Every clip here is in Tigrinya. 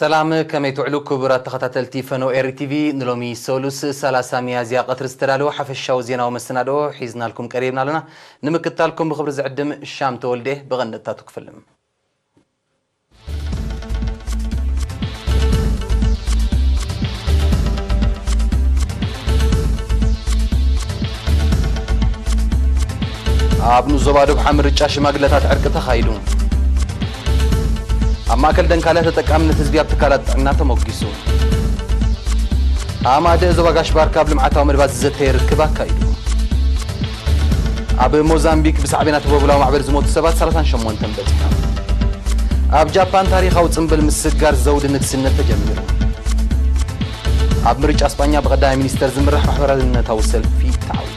ሰላም፣ ከመይ ትውዕሉ ክቡራት ተኸታተልቲ ፈኖ ኤሪ ቲቪ? ንሎሚ ሰሉስ ሰላሳ ሚያዝያ ቀትሪ ዝተዳለወ ሓፈሻዊ ዜናዊ መሰናድኦ ሒዝናልኩም ቀሪብና ኣለና። ንምክትታልኩም ብኽብሪ ዝዕድም ሻም ተወልደ። ብቐንደታቱ ክፍልም ኣብ ንዞባ ዶብሓ ምርጫ ሽማግለታት ዕርቂ ተኻይዱ። ኣብ ማእከል ደንካልያ ተጠቃምነት ህዝቢ ኣብ ትካላት ጥዕና ተሞጊሱ። ኣማደ ዞባ ጋሽ ባርካ ኣብ ልምዓታዊ መደባት ዝዘተየ ርክብ ኣካይዱ። ኣብ ሞዛምቢክ ብሳዕቤናት ቦብላዊ ማዕበል ዝሞቱ ሰባት ሰላሳን ሸሞንተን በጺሖም። ኣብ ጃፓን ታሪኻዊ ጽምብል ምስጋር ዘውዲ ንግስነት ተጀሚሩ። ኣብ ምርጫ ስጳኛ ብቐዳማይ ሚኒስተር ዝምራሕ ማሕበራዊ ድሕነታዊ ሰልፊ ተዓዊቱ።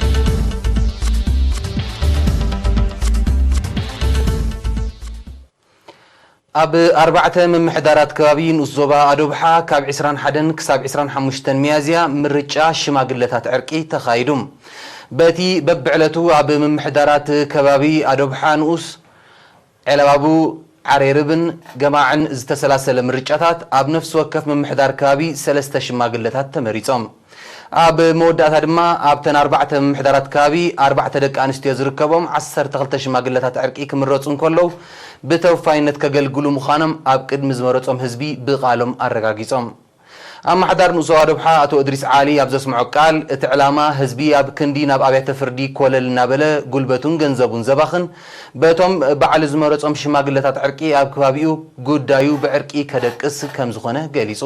ኣብ ኣርባዕተ ምምሕዳራት ከባቢ ንኡስ ዞባ ኣዶብሓ ካብ ዕስራን ሓደን ክሳብ ዕስራን ሓሙሽተን ሚያዝያ ምርጫ ሽማግለታት ዕርቂ ተኻይዱ። በቲ በብዕለቱ ኣብ ምምሕዳራት ከባቢ ኣዶብሓ ንኡስ ዔላባቡ፣ ዓሬርብን ገማዕን ዝተሰላሰለ ምርጫታት ኣብ ነፍሲ ወከፍ ምምሕዳር ከባቢ ሰለስተ ሽማግለታት ተመሪጾም። ኣብ መወዳእታ ድማ ኣብተን ኣርባዕተ ምምሕዳራት ከባቢ ኣርባዕተ ደቂ ኣንስትዮ ዝርከቦም ዓሰርተ ክልተ ሽማግለታት ዕርቂ ክምረጹ እንከለዉ ብተወፋይነት ከገልግሉ ምዃኖም ኣብ ቅድሚ ዝመረጾም ህዝቢ ብቓሎም ኣረጋጊጾም። ኣመሓዳር ንኡስ ዞባ ዶብሓ ኣቶ እድሪስ ዓሊ ኣብ ዘስምዖ ቃል፣ እቲ ዕላማ ህዝቢ ኣብ ክንዲ ናብ ኣብያተ ፍርዲ ኮለል እናበለ ጉልበቱን ገንዘቡን ዘባኽን፣ በቶም ባዕሉ ዝመረጾም ሽማግለታት ዕርቂ ኣብ ከባቢኡ ጉዳዩ ብዕርቂ ከደቅስ ከም ዝኾነ ገሊጹ።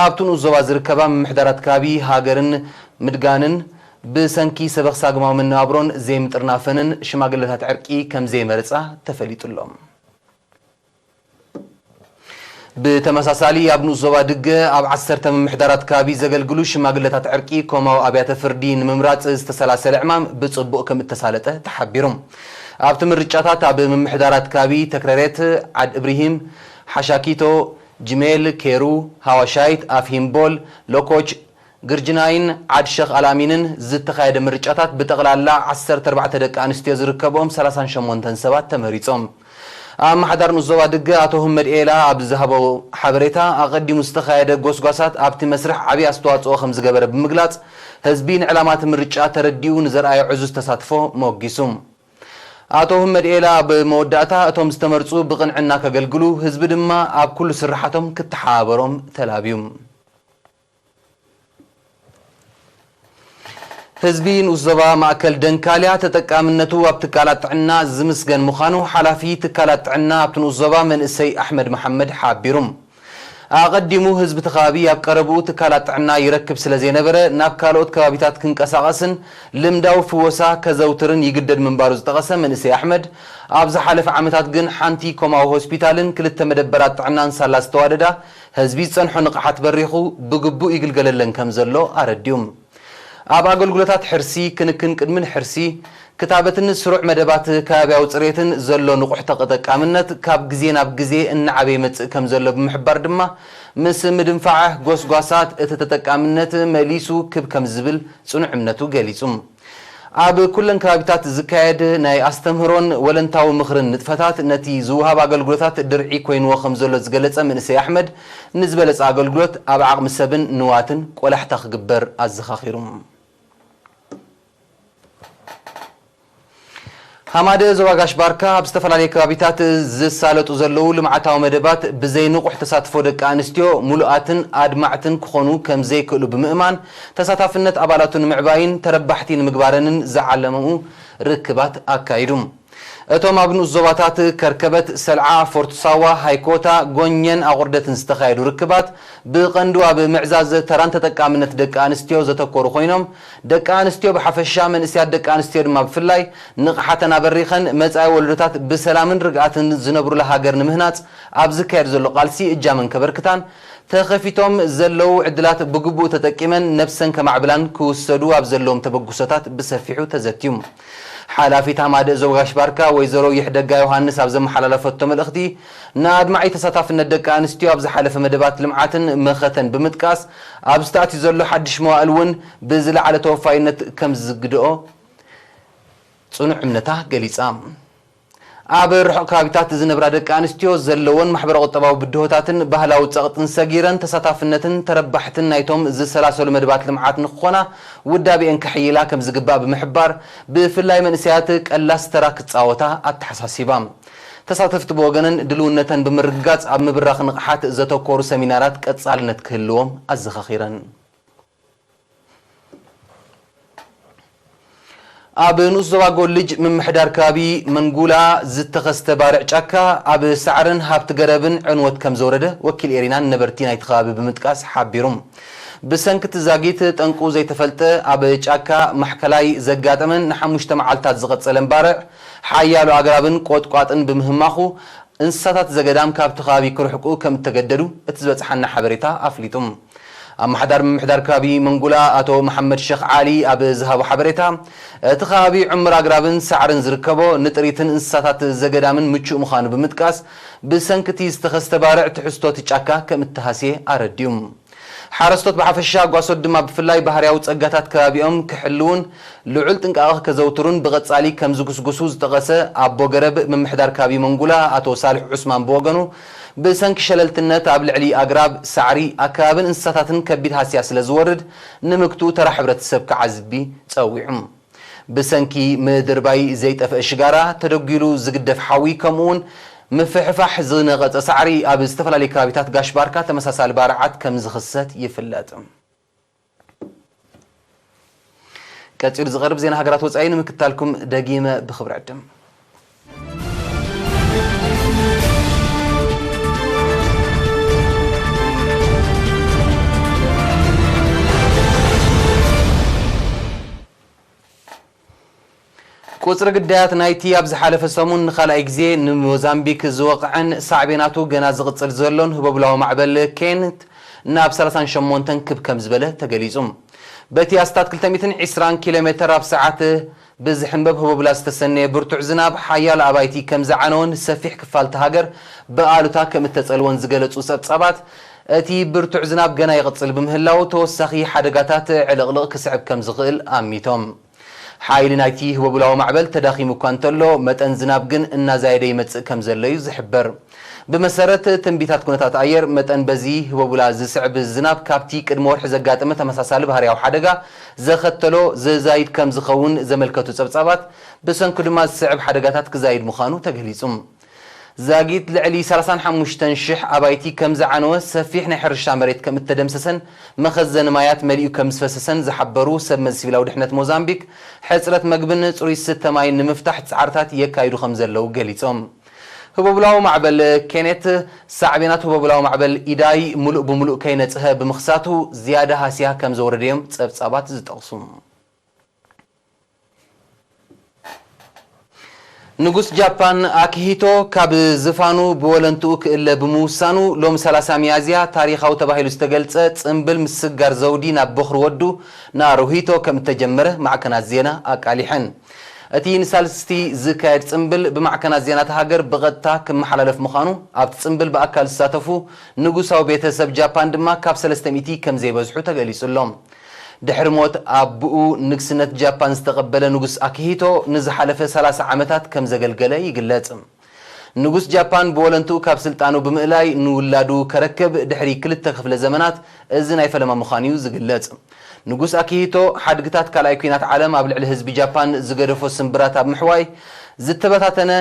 ኣብቲ ንኡስ ዞባ ዝርከባ ምምሕዳራት ከባቢ ሃገርን ምድጋንን ብሰንኪ ሰበኽ ሳግማዊ መነባብሮን ዘይምጥርናፈንን ሽማግለታት ዕርቂ ከም ዘይመርጻ ተፈሊጡ ኣሎ። ብተመሳሳሊ ኣብ ንኡስ ዞባ ድገ ኣብ ዓሰርተ ምምሕዳራት ከባቢ ዘገልግሉ ሽማግለታት ዕርቂ ኮማዊ ኣብያተ ፍርዲ ንምምራጽ ዝተሰላሰለ ዕማም ብጽቡቕ ከም እተሳለጠ ተሓቢሩ። ኣብቲ ምርጫታት ኣብ ምምሕዳራት ከባቢ ተክረሬት፣ ዓድ እብሪሂም፣ ሓሻኪቶ፣ ጅሜል፣ ኬሩ፣ ሃዋሻይት፣ ኣፍሂምቦል፣ ሎኮች፣ ግርጅናይን ዓድ ሸኽ ኣልኣሚንን ዝተኻየደ ምርጫታት ብጠቕላላ ዓሰርተ ኣርባዕተ ደቂ ኣንስትዮ ዝርከብኦም ሰላሳን ሸሞንተን ሰባት ተመሪጾም። ኣመሓዳር ንኡስ ዞባ ድገ ኣቶ ህመድ ኤላ ኣብ ዝሃቦ ሓበሬታ፣ ኣቐዲሙ ዝተኻየደ ጎስጓሳት ኣብቲ መስርሕ ዓብዪ ኣስተዋጽኦ ከም ዝገበረ ብምግላጽ፣ ህዝቢ ንዕላማቲ ምርጫ ተረዲኡ ንዘርኣዮ ዕዙዝ ተሳትፎ ሞጊሱ። ኣቶ ህመድ ኤላ ኣብ መወዳእታ፣ እቶም ዝተመርጹ ብቕንዕና ከገልግሉ፣ ህዝቢ ድማ ኣብ ኩሉ ስርሓቶም ክተሓባበሮም ተላብዩ። ህዝቢ ንኡስ ዞባ ማእከል ደንካልያ ተጠቃምነቱ ኣብ ትካላት ጥዕና ዝምስገን ምዃኑ ሓላፊ ትካላት ጥዕና ኣብቲ ንኡስ ዞባ መንእሰይ ኣሕመድ መሓመድ ሓቢሩ። ኣቐዲሙ ህዝቢ እቲ ከባቢ ኣብ ቀረብኡ ትካላት ጥዕና ይረክብ ስለ ዘይነበረ ናብ ካልኦት ከባቢታት ክንቀሳቐስን ልምዳዊ ፍወሳ ከዘውትርን ይግደድ ምንባሩ ዝጠቐሰ መንእሰይ ኣሕመድ፣ ኣብ ዝሓለፈ ዓመታት ግን ሓንቲ ኮማዊ ሆስፒታልን ክልተ መደበራት ጥዕናን ሳላ ዝተዋደዳ ህዝቢ ዝጸንሖ ንቕሓት በሪኹ ብግቡእ ይግልገለለን ከም ዘሎ ኣረዲኡ። ኣብ ኣገልግሎታት ሕርሲ፣ ክንክን ቅድሚ ንሕርሲ፣ ክታበትን ስሩዕ መደባት ከባብያዊ ጽሬትን ዘሎ ንቑሕ ተጠቃምነት ካብ ግዜ ናብ ግዜ እናዓበየ ይመጽእ ከም ዘሎ ብምሕባር ድማ፣ ምስ ምድንፋዐ ጎስጓሳት እቲ ተጠቃምነት መሊሱ ክብ ከም ዝብል ጽኑዕ እምነቱ ገሊጹ። ኣብ ኩለን ከባቢታት ዝካየድ ናይ ኣስተምህሮን ወለንታዊ ምኽርን ንጥፈታት ነቲ ዝወሃብ ኣገልግሎታት ድርዒ ኮይንዎ ከም ዘሎ ዝገለጸ መንእሰይ ኣሕመድ፣ ንዝበለጸ ኣገልግሎት ኣብ ዓቕሚ ሰብን ንዋትን ቆላሕታ ክግበር ኣዘኻኺሩ። ሃማደ ዞባ ጋሽ ባርካ ኣብ ዝተፈላለዩ ከባቢታት ዝሳለጡ ዘለዉ ልምዓታዊ መደባት ብዘይ ንቑሕ ተሳትፎ ደቂ ኣንስትዮ ሙሉኣትን ኣድማዕትን ክኾኑ ከም ዘይክእሉ ብምእማን፣ ተሳታፍነት ኣባላቱ ንምዕባይን ተረባሕቲ ንምግባረንን ዝዓለሙ ርክባት ኣካይዱ። እቶም ኣብ ንኡስ ዞባታት ከርከበት፣ ሰልዓ፣ ፎርት ሳዋ፣ ሃይኮታ፣ ጎኘን ኣቑርደትን ዝተኻየዱ ርክባት፣ ብቐንዱ ኣብ ምዕዛዝ ተራን ተጠቃምነት ደቂ ኣንስትዮ ዘተኮሩ ኮይኖም፣ ደቂ ኣንስትዮ ብሓፈሻ፣ መንእሰያት ደቂ ኣንስትዮ ድማ ብፍላይ፣ ንቕሓተን ኣበሪኸን፣ መጻኢ ወለዶታት ብሰላምን ርግኣትን ዝነብሩላ ሃገር ንምህናጽ ኣብ ዝካየድ ዘሎ ቃልሲ እጃመን ከበርክታን፣ ተኸፊቶም ዘለዉ ዕድላት ብግቡእ ተጠቂመን ነብሰን ከማዕብላን ክውሰዱ ኣብ ዘለዎም ተበግሶታት ብሰፊሑ ተዘትዩ። ሓላፊት ሃማደ ዞባ ጋሽ ባርካ ወይዘሮ ይሕደጋ ዮሃንስ ኣብ ዘመሓላለፈቶ መልእኽቲ፣ ንኣድማዒ ተሳታፍነት ደቂ ኣንስትዮ ኣብ ዝሓለፈ መደባት ልምዓትን መኸተን ብምጥቃስ፣ ኣብዚ ተኣትዩ ዘሎ ሓድሽ መዋእል እውን ብዝለዓለ ተወፋይነት ከም ዝግድኦ ጽኑዕ እምነታ ገሊጻ። ኣብ ርሑቕ ከባቢታት ዝነብራ ደቂ ኣንስትዮ ዘለወን ማሕበረ ቁጠባዊ ብድሆታትን ባህላዊ ጸቕጥን ሰጊረን ተሳታፍነትን ተረባሕትን ናይቶም ዝሰላሰሉ መደባት ልምዓት ንክኾና ውዳቤአን ከሕይላ ከም ዝግባእ ብምሕባር፣ ብፍላይ መንእሰያት ቀላስ ተራ ክጻወታ ኣተሓሳሲባ። ተሳተፍቲ ብወገነን ድልውነተን ብምርግጋጽ ኣብ ምብራኽ ንቕሓት ዘተኮሩ ሰሚናራት ቀጻልነት ክህልዎም ኣዘኻኺረን። ኣብ ንኡስ ዞባ ጎልጅ ምምሕዳር ከባቢ መንጉላ ዝተኸስተ ባርዕ ጫካ ኣብ ሳዕርን ሃብቲ ገረብን ዕንወት ከም ዘውረደ ወኪል ኤሪና ንነበርቲ ናይቲ ከባቢ ብምጥቃስ ሓቢሩ። ብሰንኪ እቲ ዛጊት ጠንቁ ዘይተፈልጠ ኣብ ጫካ ማሕከላይ ዘጋጠመን ንሓሙሽተ መዓልታት ዝቐጸለን ባርዕ ሓያሎ ኣግራብን ቆጥቋጥን ብምህማኹ እንስሳታት ዘገዳም ካብቲ ከባቢ ክርሕቁ ከም እተገደዱ እቲ ዝበጽሓና ሓበሬታ ኣፍሊጡ። ኣመሓዳሪ ምምሕዳር ከባቢ መንጉላ ኣቶ መሓመድ ሸኽ ዓሊ ኣብ ዝሃቦ ሓበሬታ፣ እቲ ከባቢ ዕሙር ኣግራብን ሳዕርን ዝርከቦ፣ ንጥሪትን እንስሳታት ዘገዳምን ምቹእ ምዃኑ ብምጥቃስ፣ ብሰንኪ እቲ ዝተኸስተ ባርዕ ትሕዝቶ እቲ ጫካ ከም እተሃስየ ኣረዲኡ። ሓረስቶት ብሓፈሻ፣ ጓሶት ድማ ብፍላይ ባህርያዊ ጸጋታት ከባቢኦም ክሕልዉን ልዑል ጥንቃቐ ከዘውትሩን ብቐጻሊ ከም ዝጉስጉሱ ዝጠቐሰ ኣቦ ገረብ ምምሕዳር ከባቢ መንጉላ ኣቶ ሳልሕ ዑስማን ብወገኑ፣ ብሰንኪ ሸለልትነት ኣብ ልዕሊ ኣግራብ፣ ሳዕሪ፣ ኣከባብን እንስሳታትን ከቢድ ሃስያ ስለ ዝወርድ፣ ንምግትኡ ተራ ሕብረተሰብ ክዓዝቢ ጸዊዑ። ብሰንኪ ምድርባይ ዘይጠፍአ ሽጋራ፣ ተደጒሉ ዝግደፍ ሓዊ፣ ከምኡውን ምፍሕፋሕ ዝነቐጸ ሳዕሪ ኣብ ዝተፈላለዩ ከባቢታት ጋሽ ባርካ ተመሳሳሊ ባርዓት ከም ዝኽሰት ይፍለጥ። ቀጺሉ ዝቐርብ ዜና ሃገራት ወጻኢ ንምክታልኩም ደጊመ ብኽብሪ ዕድም። ቁጽሪ ግዳያት ናይቲ ኣብ ዝሓለፈ ሰሙን ንኻልኣይ ግዜ ንሞዛምቢክ ዝወቕዐን ሳዕቤናቱ ገና ዝቕጽል ዘሎን ህቦብላዊ ማዕበል ኬንት ናብ ሰላሳን ሸሞንተን ክብ ከም ዝበለ ተገሊጹ። በቲ ኣስታት ክልተ ሚእትን ዕስራን ኪሎ ሜተር ኣብ ሰዓት ብዝሕንበብ ህቦብላ ዝተሰነየ ብርቱዕ ዝናብ ሓያሎ ኣባይቲ ከም ዝዓነወን ሰፊሕ ክፋል እታ ሃገር ብኣሉታ ከም እተጸልወን ዝገለጹ ጸብጻባት፣ እቲ ብርቱዕ ዝናብ ገና ይቕጽል ብምህላው ተወሳኺ ሓደጋታት ዕልቕልቕ ክስዕብ ከም ዝኽእል ኣሚቶም። ሓይሊ ናይቲ ህቦብላዊ ማዕበል ተዳኺሙ እኳ እንተሎ፣ መጠን ዝናብ ግን እናዛየደ ይመጽእ ከም ዘሎ እዩ ዝሕበር። ብመሰረት ትንቢታት ኩነታት ኣየር፣ መጠን በዚ ህቦብላ ዝስዕብ ዝናብ ካብቲ ቅድሚ ወርሒ ዘጋጠመ ተመሳሳሊ ባህርያዊ ሓደጋ ዘኸተሎ ዝዛይድ ከም ዝኸውን ዘመልከቱ ጸብጻባት፣ ብሰንኩ ድማ ዝስዕብ ሓደጋታት ክዛይድ ምዃኑ ተገሊጹ። ዛጊት ልዕሊ ሰላሳን ሓሙሽተን ሽሕ ኣባይቲ ከም ዝዓነወ፣ ሰፊሕ ናይ ሕርሻ መሬት ከም እተደምሰሰን መኸዘኒ ማያት መሊኡ ከም ዝፈሰሰን ዝሓበሩ ሰብ መዚ ሲቪላዊ ድሕነት ሞዛምቢክ፣ ሕጽረት መግብን ጽሩይ ዝስተ ማይን ንምፍታሕ ጻዕርታት የካይዱ ከም ዘለዉ ገሊጾም። ህቦብላዊ ማዕበል ኬኔት ሳዕቤናት ህቦብላዊ ማዕበል ኢዳይ ምሉእ ብምሉእ ከይነጽሀ ብምኽሳቱ፣ ዝያዳ ሃስያ ከም ዘውረደዮም ጸብጻባት ዝጠቕሱ። ንጉስ ጃፓን ኣኪሂቶ ካብ ዝፋኑ ብወለንትኡ ክእለ ብምውሳኑ፣ ሎሚ ሰላሳ ሚያዝያ ታሪኻዊ ተባሂሉ ዝተገልጸ ጽምብል ምስጋር ዘውዲ ናብ በኹሪ ወዱ ናሩሂቶ ከም እተጀመረ ማዕከናት ዜና ኣቃሊሐን። እቲ ንሳልስቲ ዝካየድ ጽምብል ብማዕከናት ዜና እታ ሃገር ብቐጥታ ክመሓላለፍ ምዃኑ፣ ኣብቲ ጽምብል ብኣካል ዝሳተፉ ንጉሳዊ ቤተሰብ ጃፓን ድማ ካብ ሰለስተ ሚእቲ ከም ዘይበዝሑ ተገሊጹ ኣሎ። ድሕሪ ሞት ኣቦኡ ንግስነት ጃፓን ዝተቐበለ ንጉስ ኣኪሂቶ ንዝሓለፈ ሰላሳ ዓመታት ከም ዘገልገለ ይግለጽ። ንጉስ ጃፓን ብወለንትኡ ካብ ስልጣኑ ብምእላይ ንውላዱ ከረክብ ድሕሪ ክልተ ክፍለ ዘመናት እዚ ናይ ፈለማ ምዃኑ እዩ ዝግለጽ። ንጉስ ኣኪሂቶ ሓድግታት ካልኣይ ኲናት ዓለም ኣብ ልዕሊ ህዝቢ ጃፓን ዝገደፎ ስምብራት ኣብ ምሕዋይ ዝተበታተነ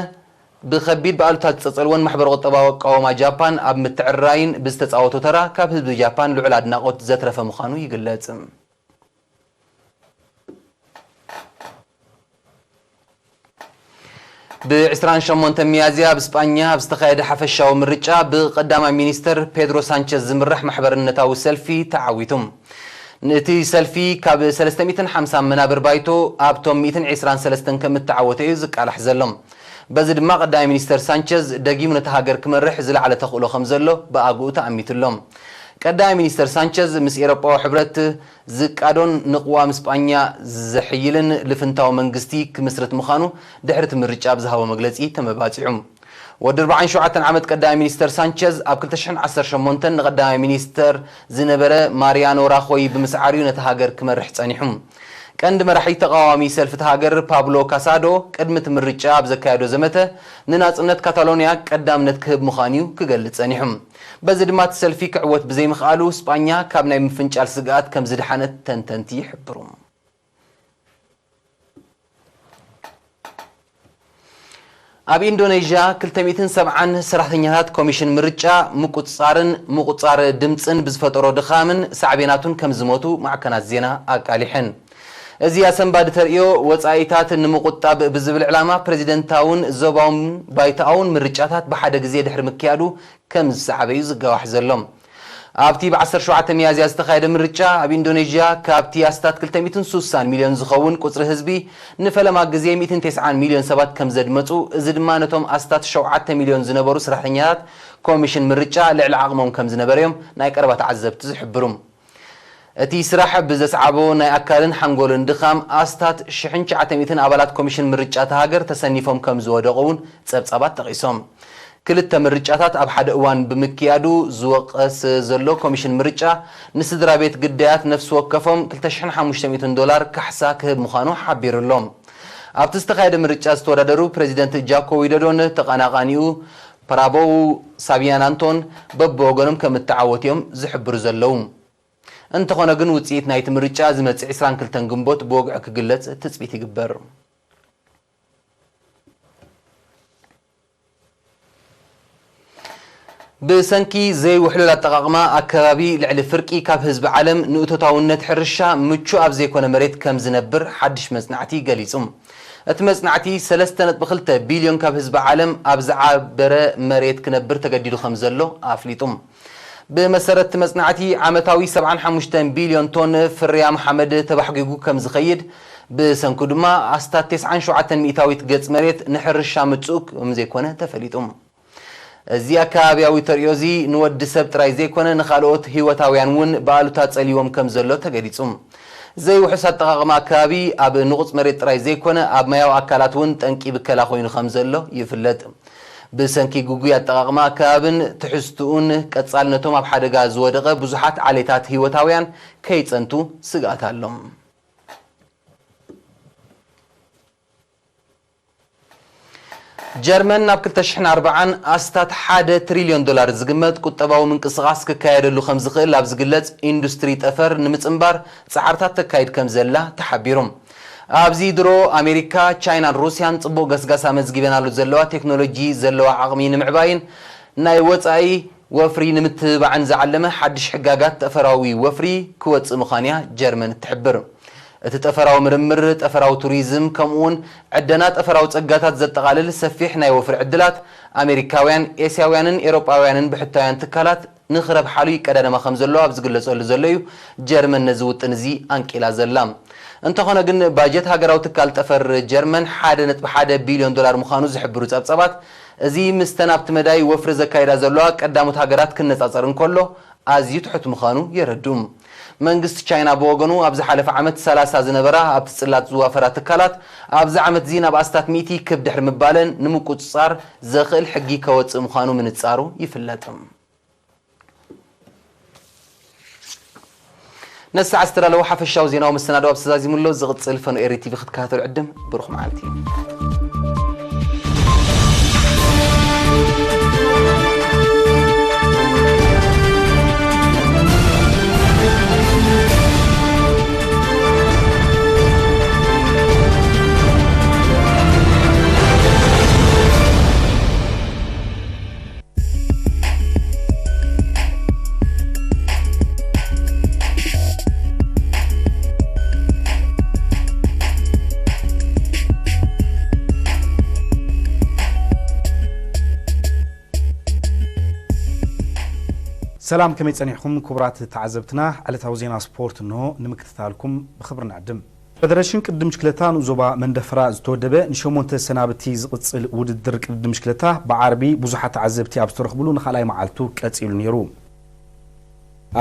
ብኸቢድ ብኣሉታ ዝጸጸልወን ማሕበረ ቁጠባዊ ኣቃውማ ጃፓን ኣብ ምትዕርራይን ብዝተጻወቶ ተራ ካብ ህዝቢ ጃፓን ልዑል ኣድናቖት ዘትረፈ ምዃኑ ይግለጽ። ብ ዕስራን ሸሞንተን ሚያዝያ ኣብ ስጳኛ ኣብ ዝተኻየደ ሓፈሻዊ ምርጫ ብቀዳማይ ሚኒስተር ፔድሮ ሳንቸዝ ዝምራሕ ማሕበርነታዊ ሰልፊ ተዓዊቱ። እቲ ሰልፊ ካብ ሰለስተ ሚእትን ሓምሳን መናብር ባይቶ ኣብቶም ሚእትን ዕስራን ሰለስተን ከም እተዓወተ እዩ ዝቃላሕ ዘሎ። በዚ ድማ ቀዳማይ ሚኒስተር ሳንቸዝ ደጊሙ ነታ ሃገር ክመርሕ ዝለዓለ ተኽእሎ ከም ዘሎ ብኣግኡ ተኣሚቱ ኣሎ። ቀዳማይ ሚኒስተር ሳንቸዝ ምስ ኤውሮጳዊ ሕብረት ዝቃዶን ንቅዋም ስጳኛ ዘሕይልን ልፍንታዊ መንግስቲ ክምስርት ምዃኑ ድሕሪ እቲ ምርጫ ብዝሃቦ መግለጺ ተመባጺዑ። ወዲ ኣርባዓን ሸውዓተን ዓመት ቀዳማይ ሚኒስተር ሳንቸዝ ኣብ ክልተ ሽሕን ዓሰርተ ሸሞንተን ንቀዳማይ ሚኒስተር ዝነበረ ማሪያኖ ራኾይ ብምስዓር እዩ ነታ ሃገር ክመርሕ ጸኒሑ። ቀንዲ መራሒ ተቓዋሚ ሰልፊ እታ ሃገር ፓብሎ ካሳዶ ቅድሚ እቲ ምርጫ ኣብ ዘካየዶ ዘመተ ንናጽነት ካታሎንያ ቀዳምነት ክህብ ምዃኑ'ዩ ክገልጽ ጸኒሑ። በዚ ድማ እቲ ሰልፊ ክዕወት ብዘይምኽኣሉ ስጳኛ ካብ ናይ ምፍንጫል ስግኣት ከም ዝደሓነት ተንተንቲ ይሕብሩ። ኣብ ኢንዶኔዥያ ክልተ ሚእትን ሰብዓን ሰራሕተኛታት ኮሚሽን ምርጫ ምቁጽጻርን ምቁጻር ድምጽን ብዝፈጠሮ ድኻምን ሳዕቤናቱን ከም ዝሞቱ ማዕከናት ዜና ኣቃሊሐን። እዚ ኣሰንባዲ ተርእዮ ወጻኢታት ንምቁጣብ ብዝብል ዕላማ ፕሬዚደንታውን ዞባውን ባይቶኣውን ምርጫታት ብሓደ ግዜ ድሕሪ ምክያዱ ከም ዝሰዓበ እዩ ዝጋዋሕ ዘሎ። ኣብቲ ብ ዓሰርተ ሸውዓተ ሚያዝያ ዝተኻየደ ምርጫ ኣብ ኢንዶኔዥያ ካብቲ ኣስታት ክልተ ሚእትን ስሳን ሚልዮን ዝኸውን ቁጽሪ ህዝቢ ንፈለማ ግዜ ሚእትን ተስዓን ሚልዮን ሰባት ከም ዘድመጹ፣ እዚ ድማ ነቶም ኣስታት ሸውዓተ ሚልዮን ዝነበሩ ሰራሕተኛታት ኮሚሽን ምርጫ ልዕሊ ዓቕሞም ከም ዝነበረ እዮም ናይ ቀረባ ተዓዘብቲ ዝሕብሩ። እቲ ስራሕ ብዘስዓቦ ናይ ኣካልን ሓንጎልን ድኻም ኣስታት ሽሕን ትሽዓተ ሚእትን ኣባላት ኮሚሽን ምርጫ እታ ሃገር ተሰኒፎም ከም ዝወደቑ እውን ጸብጻባት ጠቒሶም። ክልተ ምርጫታት ኣብ ሓደ እዋን ብምክያዱ ዝወቐስ ዘሎ ኮሚሽን ምርጫ ንስድራ ቤት ግዳያት ነፍሲ ወከፎም ክልተ ሽሕን ሓሙሽተ ሚእትን ዶላር ካሕሳ ክህብ ምዃኑ ሓቢሩ ኣሎ። ኣብቲ ዝተኻየደ ምርጫ ዝተወዳደሩ ፕሬዚደንት ጃኮ ዊዶዶን ተቐናቓኒኡ ፕራቦው ሳቢያናንቶን በብወገኖም ከም እተዓወቱ እዮም ዝሕብሩ ዘለዉ። እንተኾነ ግን ውጽኢት ናይቲ ምርጫ ዝመጽእ ዕስራን ክልተን ግንቦት ብወግዒ ክግለጽ ትጽቢት ይግበር። ብሰንኪ ዘይውሕሉል ኣጠቓቕማ ኣከባቢ ልዕሊ ፍርቂ ካብ ህዝቢ ዓለም ንእቶታውነት ሕርሻ ምቹእ ኣብ ዘይኮነ መሬት ከም ዝነብር ሓድሽ መጽናዕቲ ገሊጹ። እቲ መጽናዕቲ ሰለስተ ነጥቢ ክልተ ቢልዮን ካብ ህዝቢ ዓለም ኣብ ዝዓበረ መሬት ክነብር ተገዲዱ ከም ዘሎ ኣፍሊጡ። ብመሰረት እቲ መጽናዕቲ ዓመታዊ ሰብዓን ሓሙሽተን ቢልዮን ቶን ፍርያም ሓመድ ተባሕጒጉ ከም ዝኸይድ፣ ብሰንኩ ድማ ኣስታት ተስዓን ሸውዓተን ሚእታዊት ገጽ መሬት ንሕርሻ ምጽኡ ከም ዘይኮነ ተፈሊጡ። እዚ ኣከባብያዊ ተርእዮ እዚ ንወዲ ሰብ ጥራይ ዘይኮነ ንኻልኦት ህይወታውያን እውን ብኣሉታ ጸልይዎም ከም ዘሎ ተገሊጹ። ዘይውሑስ ኣጠቓቕማ ኣከባቢ ኣብ ንቑጽ መሬት ጥራይ ዘይኮነ ኣብ ማያዊ ኣካላት እውን ጠንቂ ብከላ ኮይኑ ከም ዘሎ ይፍለጥ። ብሰንኪ ግጉይ ኣጠቓቕማ ኣከባብን ትሕዝትኡን ቀጻልነቶም ኣብ ሓደጋ ዝወደቐ ብዙሓት ዓሌታት ህይወታውያን ከይጸንቱ ስግኣት ኣሎ። ጀርመን ናብ ክልተ ሽሕን ኣርባዓን ኣስታት ሓደ ትሪልዮን ዶላር ዝግመት ቁጠባዊ ምንቅስቓስ ክካየደሉ ከም ዝኽእል ኣብ ዝግለጽ ኢንዱስትሪ ጠፈር ንምጽንባር ጻዕርታት ተካይድ ከም ዘላ ተሓቢሩ። ኣብዚ ድሮ ኣሜሪካ፣ ቻይናን ሩስያን ጽቡቕ ገስጋስ ኣመዝጊበናሉ ዘለዋ ቴክኖሎጂ ዘለዋ ዓቕሚ ንምዕባይን ናይ ወጻኢ ወፍሪ ንምትብባዕን ዝዓለመ ሓድሽ ሕጋጋት ጠፈራዊ ወፍሪ ክወጽእ ምዃኑ'ያ ጀርመን እትሕብር። እቲ ጠፈራዊ ምርምር፣ ጠፈራዊ ቱሪዝም፣ ከምኡ'ውን ዕደና ጠፈራዊ ጸጋታት ዘጠቓልል ሰፊሕ ናይ ወፍሪ ዕድላት፣ ኣሜሪካውያን፣ ኤስያውያንን ኤውሮጳውያንን ብሕታውያን ትካላት ንኽረብሓሉ ይቀዳደማ ከም ዘለዋ ኣብ ዝግለጸሉ ዘሎ እዩ ጀርመን ነዚ ውጥን እዚ ኣንቂላ ዘላ። እንተኾነ ግን፣ ባጀት ሃገራዊ ትካል ጠፈር ጀርመን ሓደ ነጥቢ ሓደ ቢልዮን ዶላር ምዃኑ ዝሕብሩ ጸብጻባት፣ እዚ ምስተን ኣብቲ መዳይ ወፍሪ ዘካይዳ ዘለዋ ቀዳሞት ሃገራት ክነጻጸር እንከሎ፣ ኣዝዩ ትሑት ምዃኑ የረድኡ። መንግስቲ ቻይና ብወገኑ፣ ኣብ ዝሓለፈ ዓመት ሰላሳ ዝነበራ ኣብቲ ጽላት ዝዋፈራ ትካላት፣ ኣብዚ ዓመት እዚ ናብ ኣስታት ሚእቲ ክብ ድሕሪ ምባለን ንምቁጽጻር ዘኽእል ሕጊ ከወጽእ ምዃኑ ምንጻሩ ይፍለጥ። ነዚ ሰዓት ዝተዳለወ ሓፈሻዊ ዜናዊ መሰናድኦ ኣብዚ ተዛዚሙ ኣሎ። ዝቕጽል ፈኖ ኤሪ ቲቪ ክትከታተሉ ዕድም። ብሩኽ መዓልቲ። ሰላም፣ ከመይ ጸኒሕኩም ክቡራት ተዓዘብትና? ዕለታዊ ዜና ስፖርት እንሆ ንምክትታልኩም ብኽብሪ ንዕድም። ፈደረሽን ቅድድም ብሽክለታ ንኡስ ዞባ መንደፈራ ዝተወደበ ንሸሞንተ ሰናብቲ ዝቕጽል ውድድር ቅድድም ብሽክለታ ብዓርቢ ብዙሓት ተዓዘብቲ ኣብ ዝተረኽብሉ ንኻልኣይ መዓልቱ ቀጺሉ ነይሩ።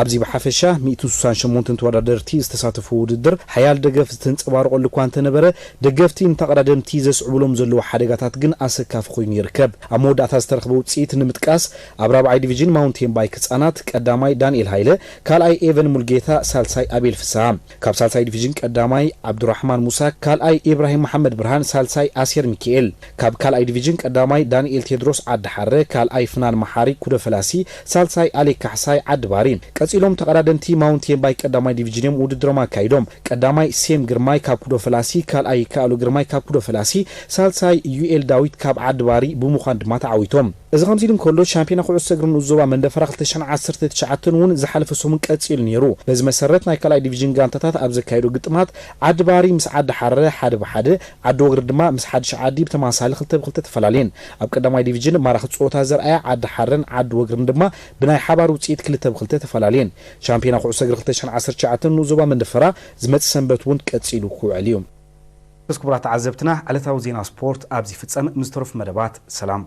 ኣብዚ ብሓፈሻ ሚእትን ስሳን ሸሞንተን ተወዳደርቲ ዝተሳተፉ ውድድር ሓያል ደገፍ ዝተንጸባረቐሉ እኳ እንተነበረ፣ ደገፍቲ ንተቐዳደምቲ ዘስዕቡሎም ዘለዉ ሓደጋታት ግን ኣሰካፊ ኮይኑ ይርከብ። ኣብ መወዳእታ ዝተረኽበ ውጽኢት ንምጥቃስ፣ ኣብ ራብዓይ ዲቪዥን ማውንቴን ባይክ ህጻናት ቀዳማይ ዳንኤል ሃይለ፣ ካልኣይ ኤቨን ሙልጌታ፣ ሳልሳይ ኣቤል ፍስሃ። ካብ ሳልሳይ ዲቪዥን ቀዳማይ ዓብዱራሕማን ሙሳ፣ ካልኣይ ኢብራሂም መሓመድ ብርሃን፣ ሳልሳይ ኣሴር ሚካኤል። ካብ ካልኣይ ዲቪዥን ቀዳማይ ዳንኤል ቴድሮስ ዓዲ ሓረ፣ ካልኣይ ፍናን መሓሪ ኩዶ ፈላሲ፣ ሳልሳይ ኣሌክ ካሕሳይ ዓዲ ባሪ። ቀጺሎም ተቐዳደምቲ ማውንቴን ባይክ ቀዳማይ ዲቪዥን እዮም ውድድሮም ኣካይዶም። ቀዳማይ ሴም ግርማይ ካብ ኩዶ ፈላሲ፣ ካልኣይ ይከኣሉ ግርማይ ካብ ኩዶ ፈላሲ፣ ሳልሳይ ዩኤል ዳዊት ካብ ዓዲ ባሪ ብምዃን ድማ ተዓዊቶም። እዚ ከምዚ ኢሉ እንከሎ፣ ሻምፒዮና ኩዕሶ እግሪ ንኡስ ዞባ መንደፈራ ክልተ ሽሕን ዓሰርተ ትሽዓተን እውን ዝሓለፈ ሰሙን ቀጺሉ ነይሩ። በዚ መሰረት፣ ናይ ካልኣይ ዲቪዥን ጋንታታት ኣብ ዘካየዶ ግጥማት፣ ዓዲ ባሪ ምስ ዓዲ ሓረ ሓደ ብሓደ፣ ዓዲ ወግሪ ድማ ምስ ሓድሽ ዓዲ ብተመሳሳሊ ክልተ ብክልተ ተፈላለየን። ኣብ ቀዳማይ ዲቪዥን ማራኺ ጸወታ ዘርኣያ ዓዲ ሓረን ዓዲ ወግርን ድማ ብናይ ሓባር ውጽኢት ክልተ ብክልተ ተፈላለየን። ሻምፒዮና ኩዕሶ እግሪ ክልተ ሽሕን ዓሰርተ ትሽዓተን ንኡስ ዞባ መንደፈራ ዝመጽእ ሰንበት እውን ቀጺሉ ክውዕል እዩ። ክቡራት ተዓዘብትና፣ ዕለታዊ ዜና ስፖርት ኣብዚ ይፍጸም። ምስ ተረፉ መደባት ሰላም።